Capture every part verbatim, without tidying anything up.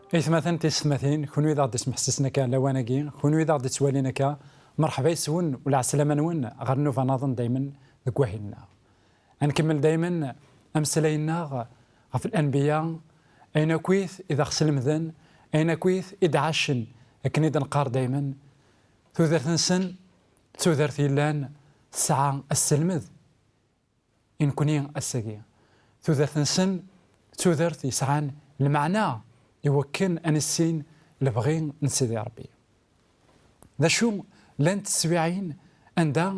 Aytmaten, tisetmatin, kunwi d aɣ-d-ismeḥsisen akka lawan-agi, kunwi d aɣ-d-ittwalin akka, merḥba yes-wen u lɛeslama-nwen ɣer nnuba-nnaḍen daymen deg wahil-nneɣ. Ad nkemmel daymen ameslay-nneɣ ɣef lanbiya, ayen akkit i d aɣ-slemden, ayen akkit i d-ɛacen, akken i d-neqqar daymen, tudert-nsen d tudert yellan tesɛa asselmed. I nekni ass-agi, tudert-nsen d tudert yesɛan lmeɛna i wakken ad nissin lebɣi n Sidi Ṛebbi. D acu llant teswiɛin anda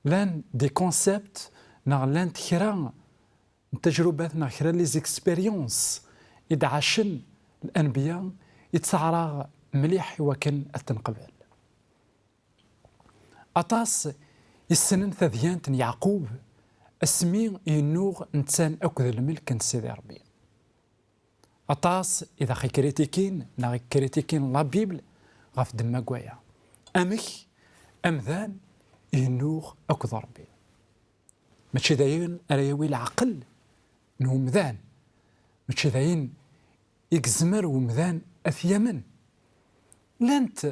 llan des concepts neɣ llant kra n tajrubat neɣ kra n les expériences i d-ɛacen lanbiya i ttaɛraɣ mliḥ i wakken ad t-nqebel. Aṭas i ssnen tadyant n Yeɛqub asmi yennuɣ netta akked lmelk n Sidi Ṛebbi. Aṭas i d aɣ-ikritikin neɣ ikritikin la Bible ɣef ddemma n waya. Amek amdan yennuɣ akked Ṛebbi? Mačči d ayen ara yawi leɛqel n umdan. Mačči d ayen i yezmer umdan ad t-yamen. Llant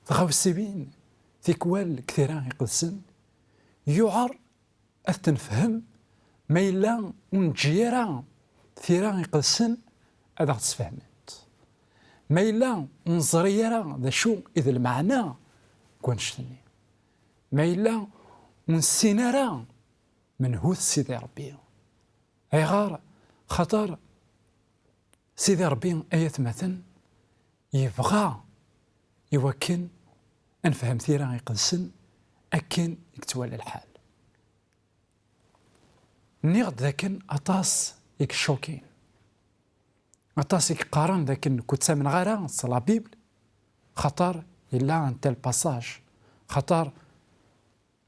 tɣawsiwin tikwal deg Tira Iqedsen yuɛer ad t-nefhem ma yella ur neǧǧi ara Tira Iqedsen ad aɣ-d-sfehment. Ma yella ur neẓri ara d acu i d lmeɛna n wanect-nni. Ma yella ur nessin ara menhu-t Sidi Ṛebbi. Ayɣer? Xaṭer Sidi Ṛebbi, ay atmaten, yebɣa i wakken ad nefhem Tira Iqedsen akken i yettwali lḥal. Nniɣ-d d akken aṭas i yeccukin, aṭas i yeqqaren d akken nekk ur ttamneɣ ara s la Bible, xaṭer yella un tel passage, xaṭer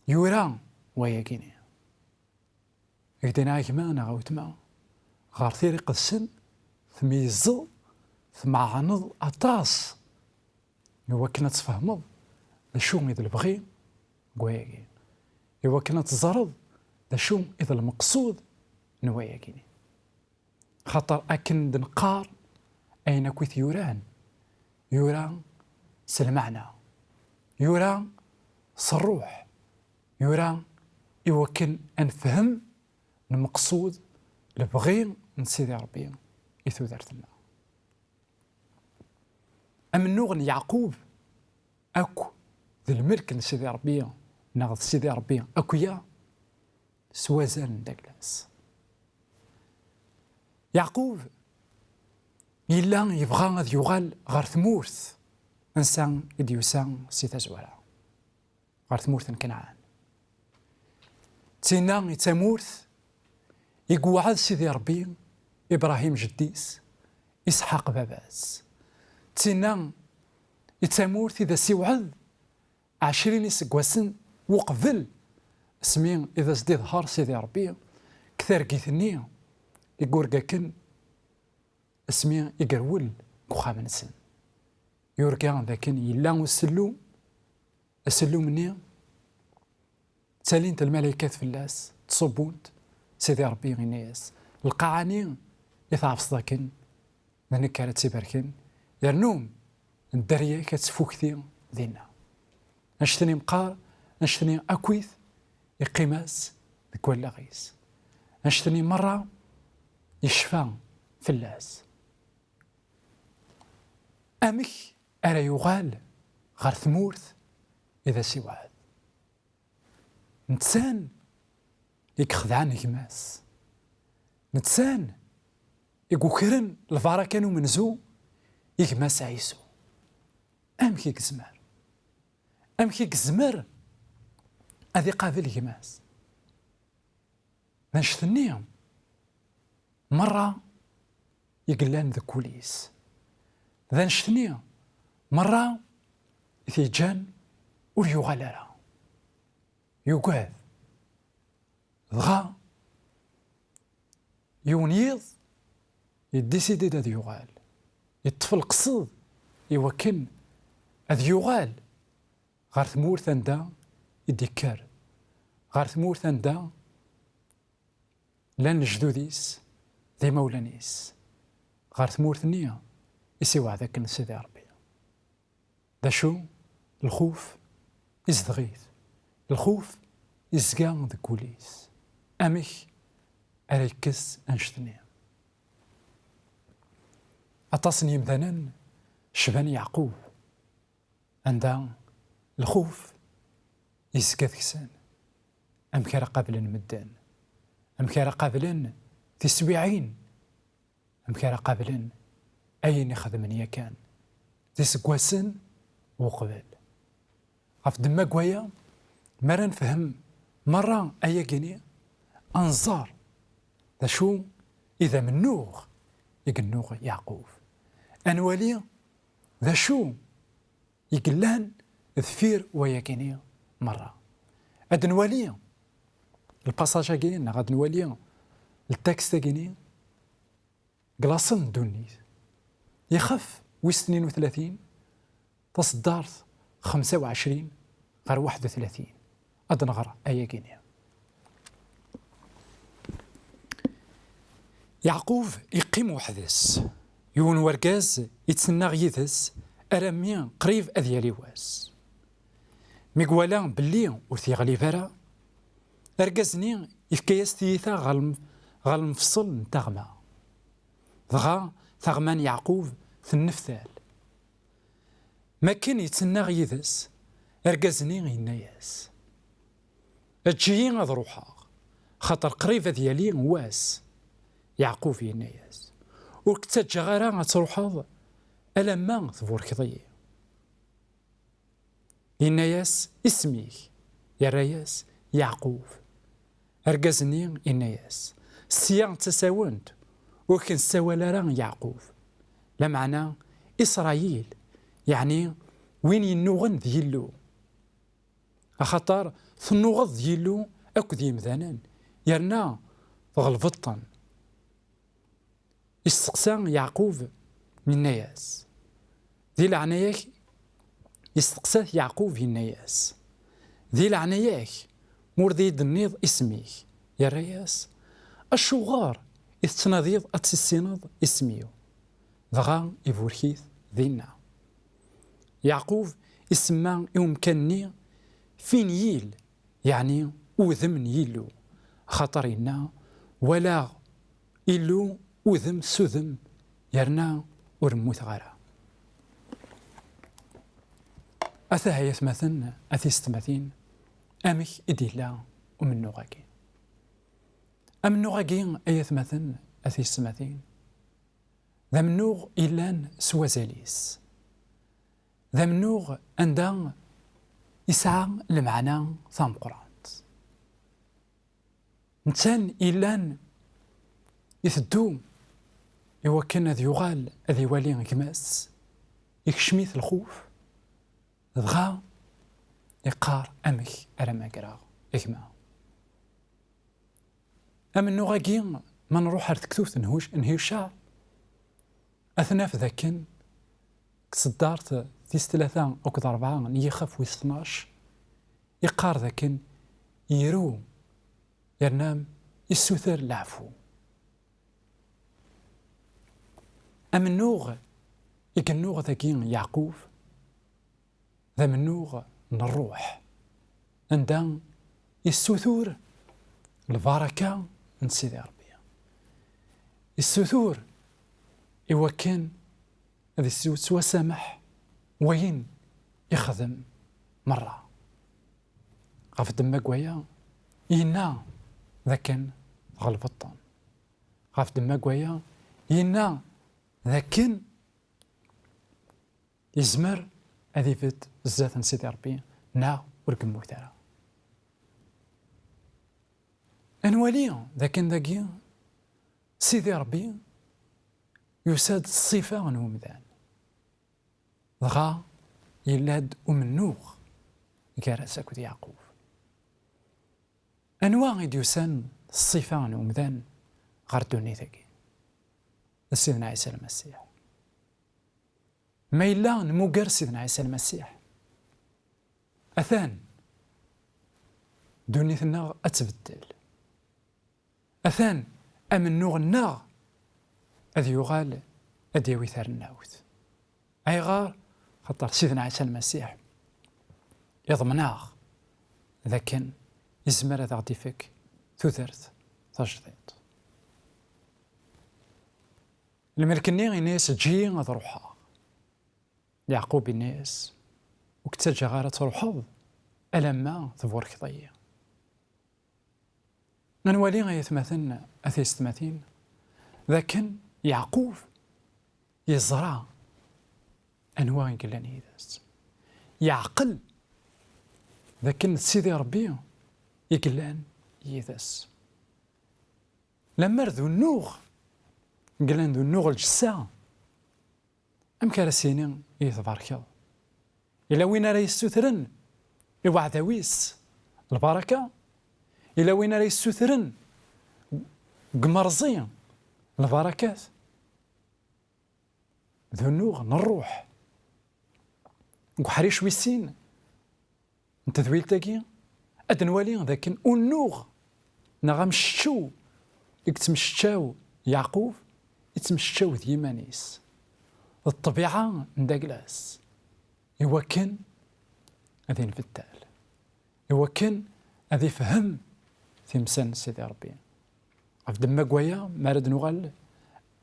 yura wayagini. Deg din a gma neɣ a wetma, ɣer Tira Iqedsen tmeyyzeḍ, tmeɛneḍ aṭas i wakken ad tfehmeḍ d acu i d lebɣi n wayagi, i wakken ad teẓreḍ d acu i d lmeqsud n wayagi-nni. Xaṭer akken d-neqqar ayen akk i t-yuran, yura s lmeɛna, yura s ṛṛuḥ, yura i wakken ad nefhem lmeqsud, lebɣi n Sidi Ṛebbi i tudert-nneɣ. Amennuɣ n Yeɛqub akk d lmelk n Sidi Ṛebbi, neɣ d Sidi Ṛebbi akk-ya s wazal n dagla-s. Yeɛqub yella yebɣa ad yuɣal ɣer tmurt ansa i d-yusa si tazwara, ɣer tmurt n Kanɛan. D tinna i d tamurt i yewɛed Sidi Ṛebbi Ibṛahim jeddi-s, Isḥaq baba-s. D tinna i d tamurt i d as-iwɛed ɛecrin iseggasen uqbel asmi i d as-d-iḍher Sidi Ṛebbi deg targit-nni i yurga akken asmi i yerwel deg uxxam-nsen. Yurga d akken yella usellum, asellum-nni ttalint lmalaykat fell-as, ttṣubbunt, Sidi Ṛebbi yenna-yas: "Lqaɛa-nni i tɛefseḍ akken, d nekk ara tt-ibarken, yernu dderya-k ad tfukti dinna." Annect-nni meqqar, annect-nni akkit, iqqim-as deg wallaɣ-is. Annect-nni merra yecfa fell-as. Amek ara yuɣal ɣer tmurt i d as-iwɛed? Nettan i ixedɛen gma-s. Nettan i yukren lbaraka n umenzu i gma-s Ɛisu. Amek i yezmer? Amek i yezmer ad iqabel gma-s? D annect-nni merra i yellan deg wul-is. D annect-nni merra i t-yeǧǧan ur yuɣal ara. Yugad. Dɣa yiwen yiḍ yeddisidi-d ad yuɣal. Yeṭṭef lqesd i wakken ad yuɣal ɣer tmurt anda i d-ikker, ɣer tmurt anda llan lejdud-is d imawlan-is, ɣer tmurt-nni i s-iwɛed akken Sidi Ṛebbi. D acu? Lxuf izdeɣ-it. Lxuf izga deg wul-is. Amek ara yekkes annect-nni? Aṭas n yimdanen cban Yeɛqub, anda lxuf yezga deg-sen. Amek ara qablen medden? Amek ara qablen tiswiɛin? Amek ara qablen ayen i xedmen yakan d iseggasen uqbel? Ɣef ddemma n waya, mi ara nefhem merra ayagi-ni, ad nẓer d acu i d amennuɣ i yennuɣ Yeɛqub. Ad nwali d acu i yellan deffir wayagi-ni merra. Ad nwali lpasaj-agi, neɣ ad nwali ltakst-agi-ni, deg laṣel n ddunit. Ixef wis tnin u tlatin, taṣeddart xemsa u ɛecrin ɣer waḥed u tlatin. Ad nɣer ayagi-nni. Yeɛqub iqqim weḥd-s. Yiwen wergaz ittennaɣ yid-s armi qrib ad yali wass. Mi iwala belli ur t-yeɣlib ara, argaz-nni yefka-yas tiyita ɣer lem-, ɣer lemfṣel n taɣma. Dɣa taɣma n Yeɛqub tenneftal. Mi akken yettennaɣ yid-s, argaz-nni yenna-yas: "Eǧǧ-iyi ad ruḥeɣ, xaṭer qrib ad yali wass." Yeɛqub yenna-yas: "Ur k-ttaǧǧaɣ ara ad truḥeḍ alamma tburkeḍ-iyi." Yenna-yas: "Isem-ik?" Yerra-yas: "Yeɛqub." Argaz-nni yenna-yas: "Sya d tasawent, ur k-nessawal ara Yeɛqub, lameɛna Isṛayil, yeɛni win yennuɣen d Yillu. Axaṭer tennuɣeḍ d Yillu akked yimdanen, yerna tɣelbeḍ-ten." Isteqsa Yeɛqub, yenna-yas: "Di leɛnaya-k," isteqsa-t Yeɛqub, yenna-yas: "Di leɛnaya-k, ma ur d iyi-d-tenniḍ isem-ik?" Yerra-yas: "Acuɣer i tettnadiḍ ad tissineḍ isem-iw?" Dɣa iburek-it dinna. Yeɛqub isemma i umkan-nni Finyil, yeɛni udem n Yillu, axaṭer yenna: "Walaɣ Illu udem s udem, yerna ur mmuteɣ ara." Atah ay atmaten, a tiyessetmatin, amek i d-yella umennuɣ-agi? Amennuɣ-agi, ay atmaten, a tiyessetmatin, d amennuɣ yellan s wazal-is. D amennuɣ anda yesɛa lmeɛna tameqqrant. Netta yellan iteddu i wakken ad yuɣal ad iwali gma-s, ikcem-it lxuf, dɣa iqqar: "Amek ara magreɣ gma?" Amennuɣ-agi, ma nruḥ ar tektubt n Huc-, n Hucaɛ, ad t-naf dakken deg tseddart tis tlata akked rebɛa n yixef wis tnac, iqqar dakken iru, yerna issuter leɛfu. Amennuɣ i yennuɣ dagi Yeɛqub, d amennuɣ n ṛṛuḥ, anda issutur lbaraka n Sidi Ṛebbi. Issutur i wakken ad yettwasameḥ wayen ixdem merra. Ɣef ddemma n waya, yenna d akken tɣelbeḍ-ten. Ɣef ddemma n waya, yenna d akken yezmer ad ibedd zdat n Sidi Ṛebbi, neɣ ur yemmut ara. Ad nwali d akken dagi Sidi Ṛebbi yusa-d s ṣṣifa n umdan. Dɣa yella-d umennuɣ gar-as akked Yeɛqub. Anwa i d-yusan s ṣṣifa n umdan ɣer ddunit-agi? D Sidna Ɛisa Lmasiḥ. Ma yella nmuger Sidna Ɛisa Lmasiḥ, atan ddunit-nneɣ ad tbeddel. Atan amennuɣ-nneɣ ad yuɣal ad d-yawi tarennawt. Ayɣer? Xaṭer Sidna Ɛisa Lmasiḥ iḍmen-aɣ d akken izmer ad aɣ-d-ifek tudert tajdiṭ. Lmelk-nni yenna-yas: "Eǧǧ-iyi ad ruḥeɣ." Yeɛqub yenna-yas: "Ur k-ttaǧǧaɣ ara ad truḥeḍ alamma tburkeḍ-iyi." Ad nwali, ay atmaten, a tiyessetmatin, d akken Yeɛqub yeẓra anwa i yellan yid-s. Yeɛqel d akken d Sidi Ṛebbi i yellan yid-s. Lemmer d unuɣ, yellan d unuɣ lǧessa, amek ara s-yini i tbarkeḍ? Yella win ara yessutren i weɛdaw-is lbaraka? Yella win ara yessutren deg umerẓi lbarakat? D unuɣ n ṛṛuḥ. Deg uḥric wis sin n tedwilt-agi, ad nwali d akken unuɣ neɣ amceččew i yettmecčaw Yeɛqub, yettmecčaw d yiman-is, d ṭṭbiɛa n daglas, iwakken ad inbeddal, iwakken ad ifhem timsal n Sidi Ṛebbi. Ɣef ddemma n waya, mi ara d-nuɣal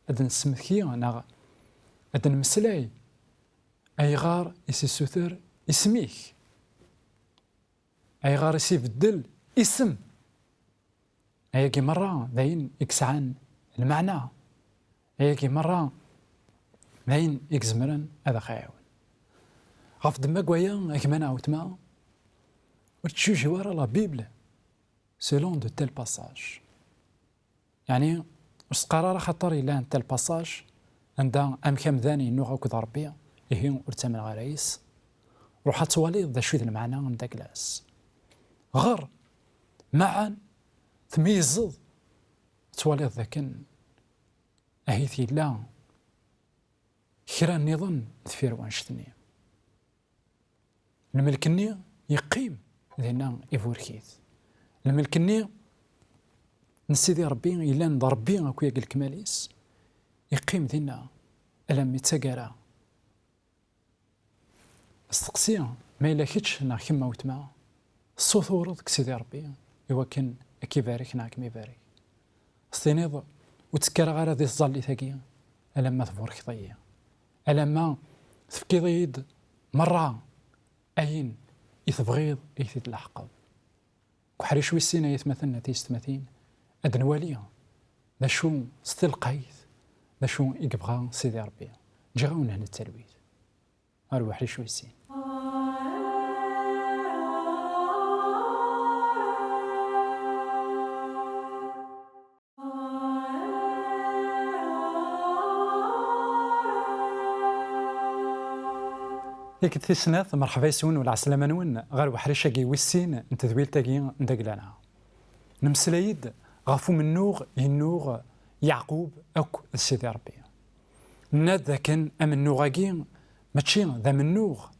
ad d-nesmekti neɣ ad d-nemmeslay, ayɣer i s-issuter isem-ik? Ayɣer i s-ibeddel isem? Ayagi merra d ayen i yesɛan lmeɛna. Ayagi merra d ayen i izemren ad aɣ-iɛiwen. Ɣef ddemma n waya, a gma neɣ a weltma, ur tettjujiw ara la Bible selon de tel passage. Yeɛni, ur s-qqar ara xaṭer yella un tel passage anda amek amdan yennuɣ akked Ṛebbi, ihi ur ttamneɣ ara yis. Ruḥ ad twaliḍ d acu i d lmeɛna n daglas. Ɣer, maɛan, tmeyyzeḍ, ad twaliḍ d akken ahit yella kra nniḍen deffir wannect-nni. Lmelk-nni yeqqim dinna, iburek-it. Lmelk-nni n Sidi Ṛebbi yellan d Ṛebbi akk-agi lekmal-is, yeqqim dinna alammi d taggara. Steqsi ma yella kečč neɣ kemm a weltma tessutureḍ deg Sidi Ṛebbi iwakken ad k-ibarek neɣ ad kem-ibarek. S-tiniḍ: "Ur ttekkareɣ ara di tẓallit-agi alamma tburkeḍ-iyi, alamma tefkiḍ-iyi-d merra ayen i tebɣiḍ i t-id-tleḥqeḍ." Deg uḥric wis sin, ay atmaten a tiyessetmatin, ad nwali d acu s telqayt, d acu i yebɣa Sidi Ṛebbi. Ǧǧiɣ-awen hna talwit. Ar uḥric wis sin. Tikkelt tis snat, merḥba yes-wen u lɛeslama-nwen ɣer uḥric-agi wis sin n tedwilt-agi n dagla-nneɣ. Nemmeslay-d ɣef umennuɣ yennuɣ Yeɛqub akk d Sidi Ṛebbi. Nenna-d dakken amennuɣ-agi mačči d amennuɣ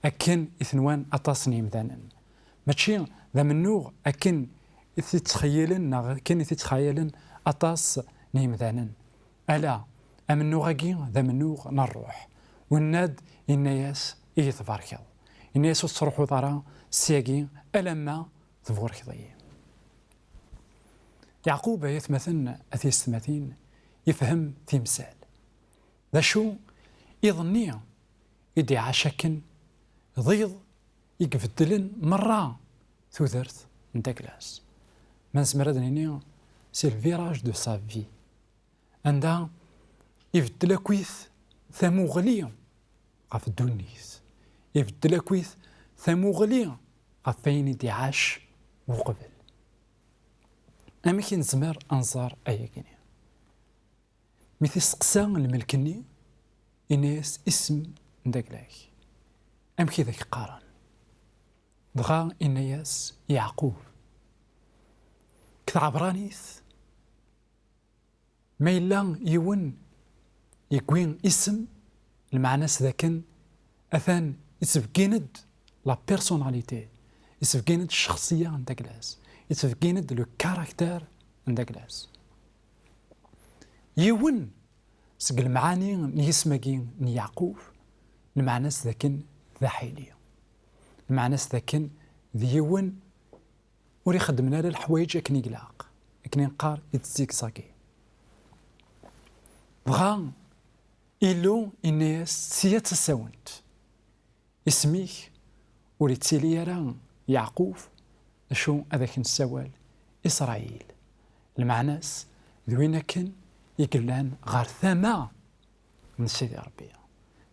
akken i t-nwan aṭas n yimdanen. Mačči d amennuɣ akken i t-ittxeyyilen neɣ akken i t-ittxayalen aṭas n yimdanen. Ala, amennuɣ-agi d amennuɣ n ṛṛuḥ. Wenna-d, yenna-yas: "Iyi-tbarkeḍ." Yenna-yas: "Ur tettruḥuḍ ara syagi alamma tburkeḍ-iyi." Yeɛqub, ay atmaten, a tiyessetmatin, yefhem timsal. D acu iḍ-nni i d-iɛac akken d iḍ i ibeddlen merra tudert n daglas. Ma nezmer ad nini, c'est le virage de sa vie. Anda ibeddel akkit tamuɣli ɣef ddunit, ibeddel akkit tamuɣli ɣef wayen i d-iɛac uqbel. Amek i nezmer ad nẓer ayagi-nni? Mi t-isteqsa lmelk-nni, inna-yas: "Isem n dagla-k, amek i d ak-qqaren?" Dɣa inna-yas: "Yeɛqub." Deg tɛebranit, ma yella yiwen yewwi isem, lmeɛna-s d akken atan yettbeggin-d la personnalité, yettbeggin-d ccexṣiyya n dagla-s, yettbeggin-d le caractère n dagla-s. Yiwen seg lemɛani n yisem-agi n Yeɛqub, Lmeɛna-s d akken d aḥili. Lmeɛna-s d akken d yiwen ur ixeddmen ara leḥwayeǧ akken i ilaq, akken i neqqar i tzigzagi. Dɣa Illu inna-yas, sya d tasawent. Isem-ik ur ittili ara Yeɛqub, acu ad ak-nessawal Isṛayil. Lmeɛna-s d win akken i yellan ɣer tama n Sidi Ṛebbi.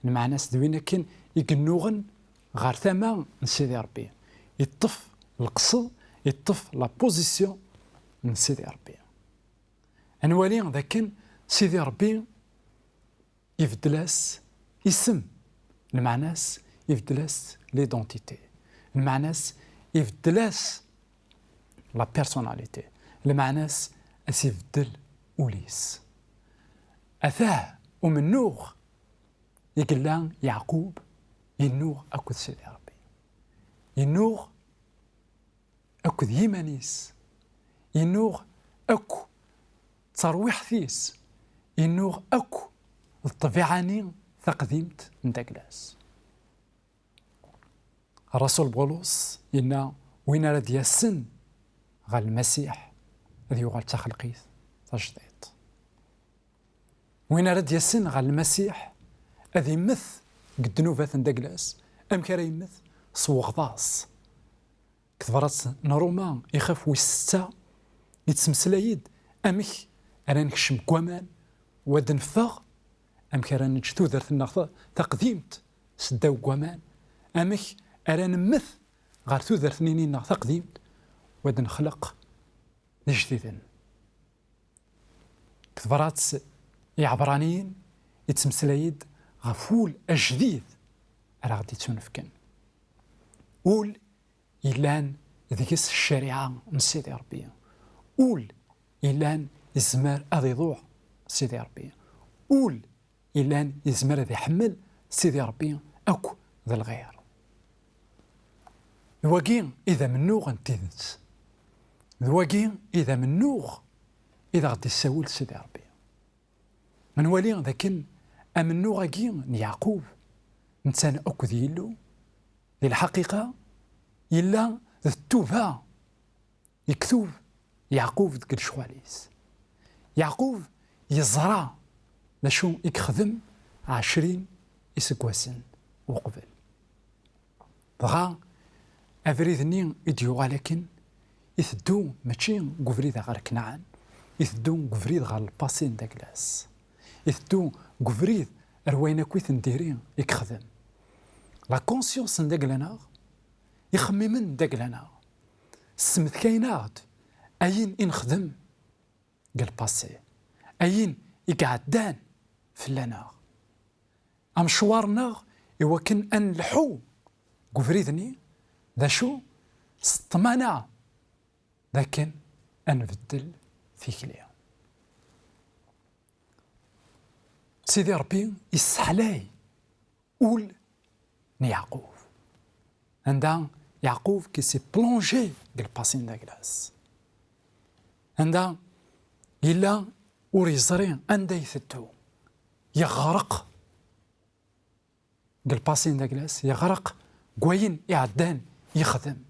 Lmeɛna-s d win akken i yennuɣen ɣer tama n Sidi Ṛebbi. Yeṭṭef leqsed, yeṭṭef la position n Sidi Ṛebbi. Ad nwali d akken Sidi Ṛebbi ibeddel-as isem, lmeɛna-s ibeddel-as l'identité, lmeɛna-s ibeddel-as la personnalité, lmeɛna-s as ibeddel ul-is. Atah umennuɣ i yella Yeɛqub yennuɣ akked Sidi Ṛebbi. Yennuɣ akked yiman-is, yennuɣ akk d terwiḥt-is, yennuɣ akk d ṭṭbiɛa-nni taqdimt n dagla-s. Rasul Bulus yenna, win ara d-yasen ɣer Lmasiḥ ad yuɣal d taxelqit tajdiṭ. Win ara d-yasen ɣer Lmasiḥ ad immet deg ddnubat n dagla-s. Amek ara yemmet? S weɣḍas. Deg tebrat n Ruma, ixef wis setta, yettmeslay-d amek ara nekcem deg waman, u ad neffeɣ, amek ara neǧǧ tudert-nneɣ ta-, taqdimt seddaw deg waman, amek ara nemmet ɣer tudert-nni-nneɣ taqdimt, u ad nexleq d ijdiden. Deg tebrat i Iɛebraniyen, yettmeslay-d ɣef wul ajdid ara ɣ-d-ittunefken. Ul yellan deg-s ccariɛa n Sidi Ṛebbi. Ul yellan yezmer ad iḍuɛ Sidi Ṛebbi. Ul yellan yezmer ad iḥemmel Sidi Ṛebbi akk d lɣir. D wagi i d amennuɣ n tidet. D wagi i d amennuɣ i d aɣ-d-issawel Sidi Ṛebbi. Ma nwali d akken amennuɣ-agi n Yeɛqub, netta akked Yillu, di lḥaqiqa, yella d ttuba yektub Yeɛqub deg lecɣal-is. Yeɛqub yeẓra d acu i yexdem ɛecrin iseggasen uqbel. Dɣa, abrid-nni i d-yuɣal akken, iteddu mačči deg ubrid ɣer Kenɛan, iteddu deg ubrid ɣer lpasi n dagla-s, iteddu deg ubrid ar wayen akk i ten-diri i yexdem. La conscience n dagla-nneɣ, ixemmimen n dagla-nneɣ, ssemtkayen-aɣ-d ayen i nexdem deg lpasi, ayen i iɛeddan fell-aneɣ. Amecwar-nneɣ i wakken ad nleḥḥu deg ubrid-nni, d acu? S ṭṭmana d akken ad nbeddel tikli. Sidi Ṛebbi isseḥlay ul n Yeɛqub. Anda Yeɛqub qui s'est plongé deg lpasi n dagla-s. Anda yella ur yeẓri anda iteddu. Yeɣreq deg lpasi n dagla-s, yeɣreq deg wayen iɛeddan yexdem.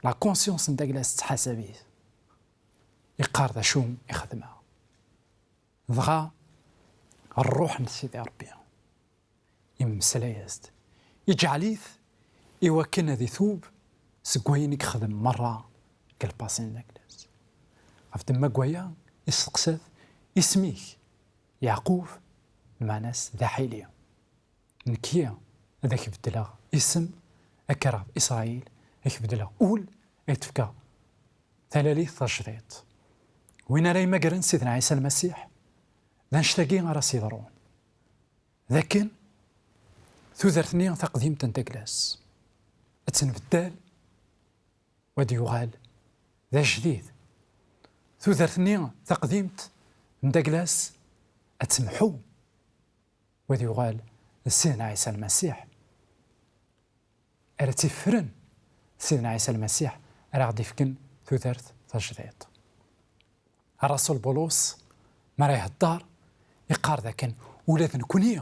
La conscience n dagla-s tettḥasab-it. Yeqqar d acu i xedmeɣ. Dɣa ṛṛuḥ n Sidi Ṛebbi immeslay-as-d, iǧɛel-it i wakken ad itub seg wayen i yexdem merra deg lpasi n dagla-s. Ɣef ddemma n waya, isteqsa-t, isem-ik Yeɛqub, lmeɛna-s d aḥili. Nekki ad ak-beddleɣ isem, ad k-rreɣ d Isṛayil, ad ak-beddleɣ ul, ad ak-d-fkeɣ talalit tajdiṭ. Win ara yemmagren Sidna Ɛisa Lmasiḥ, d annect-agi ara s-yeḍrun. D akken tudert-nni taqdimt n dagla-s ad tt-nbeddal, u ad yuɣal d ajdid. Tudert-nni taqdimt n dagla-s ad temḥu, u ad yuɣal d Sidna Ɛisa Lmasiḥ. Ara tt-iffren Sidna Ɛisa Lmasiḥ, ara ɣ-d-ifken tudert tajdiṭ. Rasul Bulus, mi ara ihedder, iqqar d akken ula d nekni,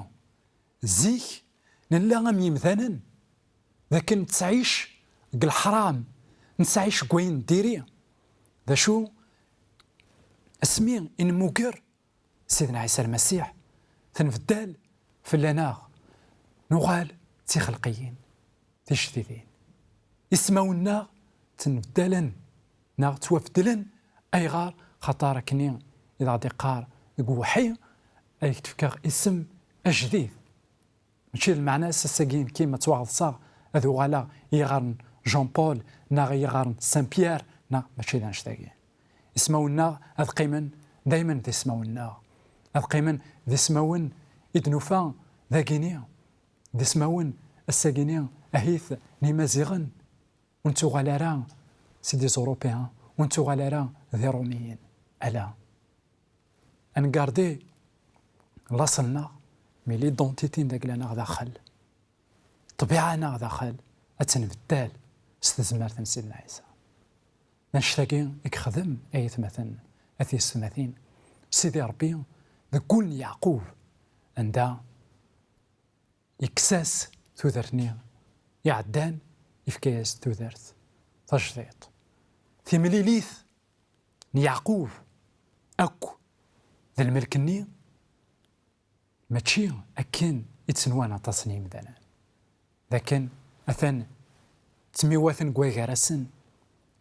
zik, Nella am yimdanen, d akken nettɛic deg leḥram, nettɛic deg wayen n diri. D acu? Asmi i nemmuger Sidna Ɛisa Lmasiḥ, tenbeddal fell-aneɣ, nuɣal d tixelqiyin tijdidin. Ismawen-nneɣ ttnbeddalen neɣ ttwabeddlen. Ayɣer? Xaṭer akken i d aɣ-d-iqqar deg uweḥḥi, ad ak-d-fkeɣ isem ajdid. Mačči d lmeɛna-s ass-agi nekki ma ttwaɣeḍseɣ ad uɣaleɣ i yiɣar n Jean Paul neɣ i yiɣar n Saint Pierre, neɣ mačči d annect-agi. Ismawen-nneɣ ad qqimen daymen d ismawen-nneɣ. Ad qqimen d ismawen i d-nufa dagini, d ismawen ass-agini ahit n Imaziɣen, ur nettuɣal ara si des Européens, ur nettuɣal ara d Iṛumiyen. Ala. Ad ngardi laṣel-nneɣ, mais l'identité n dagla-nneɣ daxel, ṭṭbiɛa-nneɣ daxel, ad tenbeddal s tezmert n Sidna Ɛisa. D annect-agi i yexdem, ay atmaten, a tiyessetmatin, Sidi Ṛebbi deg wul n Yeɛqub, anda yekkes-as tudert-nni iɛeddan, yefka-yas tudert tajdiṭ. Timlilit n Yeɛqub akk d lmelk-nni mačči akken i tt-nwan aṭas n yimdanen, d akken atan ttmiwaten deg wagar-asen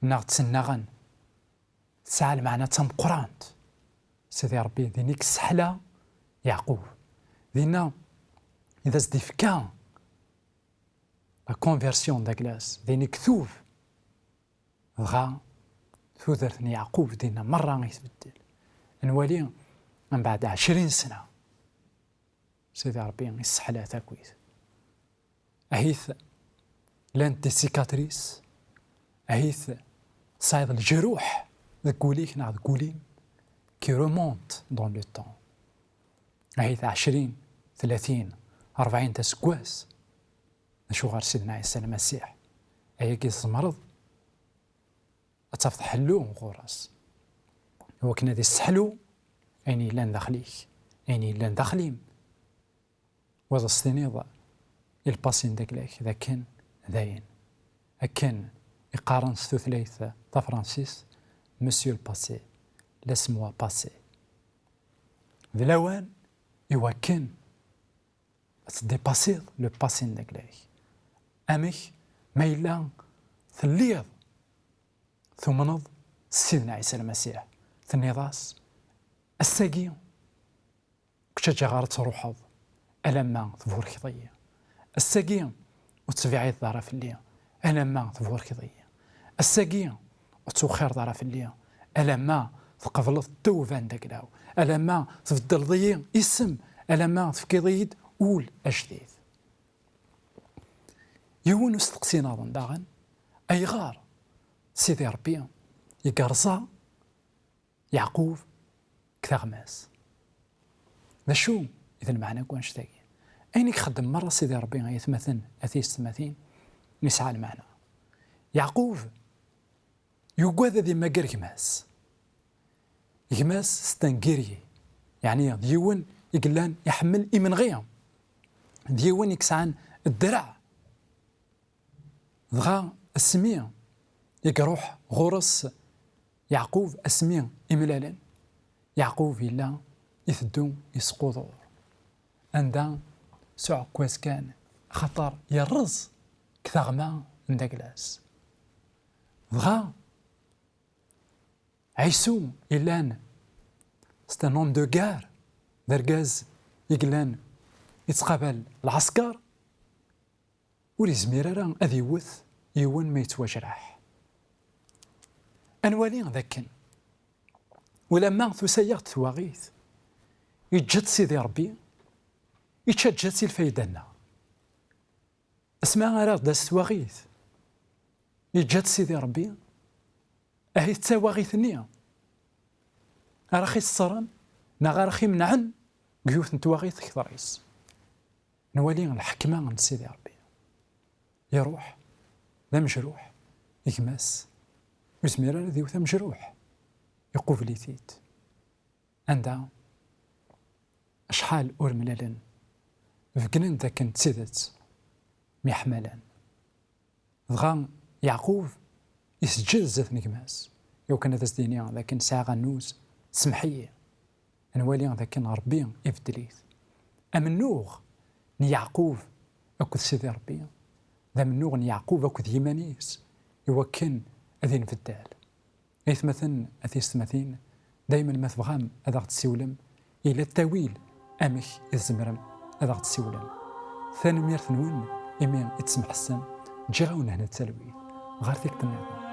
neɣ ttennaɣen. Tesɛa lmeɛna d tameqqrant. Sidi Ṛebbi din i yesseḥla Yeɛqub, dinna i d as-d-ifka la conversion d aglas, din i itub. Dɣa tudert n Yeɛqub dinna merra i tbeddel. Ad nwali mbeɛd ɛecrin sna Sidi Ṛebbi isseḥla takit. Ahit llant des cicatrices, ahit tesɛiḍ leǧruḥ deg wul-ik neɣ deg wul-im qui remonte dans le temps. Ahit ɛecrin, tlatin, rebɛin d aseggas. Acuɣer Sidna Ɛisa Lmasiḥ ayagi tzemreḍ ad tafeḍ ḥellu ɣur-s, iwakken ad isseḥlu ayen yellan daxel-ik, ayen yellan daxel-im. Wa d as-tiniḍ i lpasi n dagla-k d akken dayen. Akken i qqaren s tutlayt tafransist, Monsieur le passé, laisse-moi passer. D lawan i wakken ad tdipasiḍ le passé n dagla-k. Amek ma yella telliḍ tumneḍ s Sidna Ɛisa Lmasiḥ, tenniḍ-as, ass-agi ur k-ttaǧǧaɣ ara ad truḥeḍ alamma tburkeḍ-iyi. Ass-agi ur tettbiɛideḍ ara fell-i alamma tburkeḍ-iyi. Ass-agi ur tettwexxireḍ ara fell-i alamma tqebleḍ ddewba n dagla-w, alamma tbeddleḍ-iyi isem, alamma tefkiḍ-iyi-d ul ajdid. Yiwen usteqsi nniḍen daɣen, ayɣer Sidi Ṛebbi i yerẓa Yeɛqub deg teɣmas? D acu i d lmeɛna n wanect-agi? Ayen i ixeddem merra Sidi Ṛebbi, ay atmaten, a tiyessetmatin, yesɛa lmeɛna. Yeɛqub yugad ad immager gma-s. Gma-s, c'est un guerrier, yeɛni d yiwen i yellan iḥemmel imenɣi, d yiwen i yesɛan ddreɛ. Dɣa asmi i iruḥ ɣur-s Yeɛqub, asmi i mlalen, Yeɛqub yella iteddu yesqudur anda s uɛekkaz kan, axaṭer yerreẓ deg teɣma n dagla-s. Dɣa Ɛisu yellan, c'est un homme de guerre, d argaz i yellan yettqabal lɛesker, ur yezmir ara ad iwet yiwen ma yettwajraḥ. Ad nwali d akken, ulamma tusa-yaɣ-d twaɣit, yeǧǧa-tt Sidi Ṛebbi, yettaǧǧa-tt i lfayda-nneɣ. Asmi ara ɣ-d-tas twaɣit, yeǧǧa-tt Sidi Ṛebbi, ahi d tawaɣit-nni ara ɣ-iṣeṣren neɣ ara ɣ-imenɛen deg yiwet n twaɣit kter-is. Nwali lḥekma n Sidi Ṛebbi. Iṛuḥ d amejruḥ, gma-s ur yezmir ara ad iwet amejruḥ, iqubel-it-id. Anda acḥal ur mlalen, beggnen d akken d tidet myeḥmalen. Dɣa Yeɛqub iseǧǧed zdat n gma-s, iwakken ad as-d-yini d akken sɛiɣ annuz, semmeḥ-iyi. Ad nwali d akken Ṛebbi ibeddel-it. Amennuɣ n Yeɛqub akked Sidi Ṛebbi d amennuɣ n Yeɛqub akked yiman-is, iwakken ad inbeddal. Aytmaten, a tiyessetmatin, daymen ma tebɣam ad aɣ-d-tessiwlem, yella ttawil amek i tzemrem ad aɣ-d-tessiwlem. Tanemmirt-nwen imi i d-tesmeḥsem, ǧǧiɣ-awen hna d talwit. Ɣer tikkelt nniḍen.